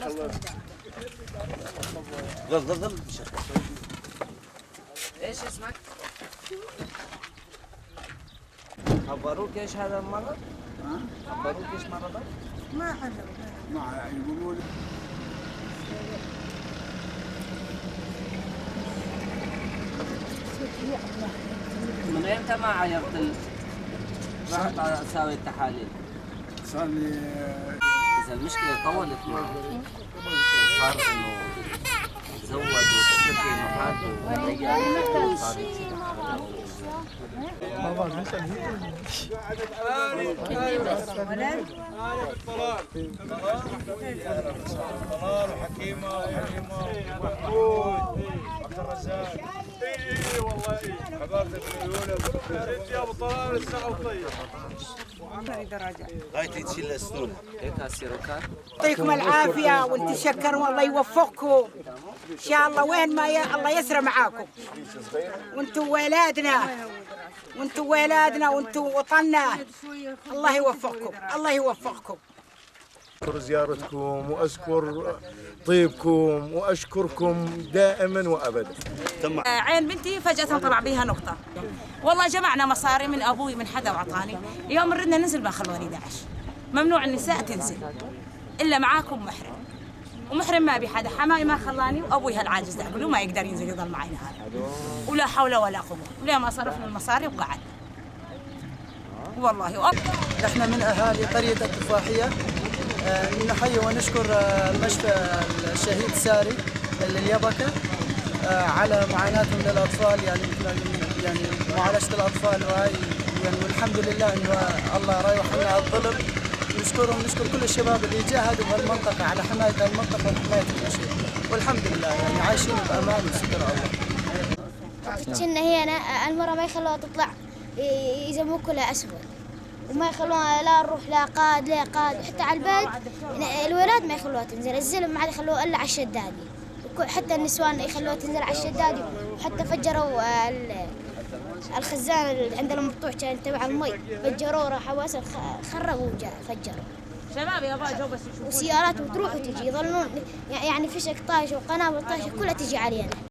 ظل ظل ظل. ايش اسمك؟ خبروك ايش هذا المرض؟ خبروك ايش مرضك؟ ما حدا ما يقولوا لي. من امتى ما عيرت رحت اسوي التحاليل؟ صار لي. اذا المشكلة طولت معك وصار انه تزوج وتشتكي انه حد وغير صار. طلال وحكيمه وحليمه ومحمود عبد الرزاق. اي والله اي حضرت يا ريت يا ابو طلال الساعة وطيب. غايتي تشيل الاسنون هيك السيروكات. يعطيكم العافية ونتشكر والله يوفقكم ان شاء الله وين ما الله يسرى معاكم. وانتم ولادنا وانتم ولادنا وانتم وطننا. الله يوفقكم الله يوفقكم. أشكر زيارتكم وأشكر طيبكم وأشكركم دائما وأبدا. عين بنتي فجأة طلع بيها نقطة. والله جمعنا مصاري من أبوي من حدا وعطاني. يوم ردنا ننزل ما خلوني داعش. ممنوع النساء تنزل إلا معاكم محرم. ومحرم ما بي حدا، حماي ما خلاني وأبوي هالعاجز ده أقول ما يقدر ينزل يضل معي نهار. ولا حول ولا قوة، ولا ما صرفنا المصاري وقعد. والله نحن من أهالي قرية التفاحية نحيي ونشكر المشفى الشهيد ساري اليبكة على معاناتهم للأطفال، يعني معالجة الأطفال وهي يعني، والحمد لله إنه الله رايح عنا الظلم. نشكرهم، نشكر كل الشباب اللي جاهدوا بهالمنطقة على حماية المنطقة وحماية المشي، والحمد لله يعني عايشين بأمان وستر الله. كنا هنا المرة ما يخلوها تطلع، يزموه كلها أسود وما يخلوها لا نروح لا قاد لا قاد، حتى على البيت الولاد ما يخلوها تنزل، الزلم ما عاد يخلوها الا على الشدادي، حتى النسوان يخلوها تنزل على الشدادي، وحتى فجروا الخزان اللي عندنا مقطوع كان تبع المي، فجروه راحوا خربوا فجروا. شباب يا جو بس يشوفوا وسيارات وتروح وتجي يظلون يعني فشك طايشه وقنابل طايشه كلها تجي علينا.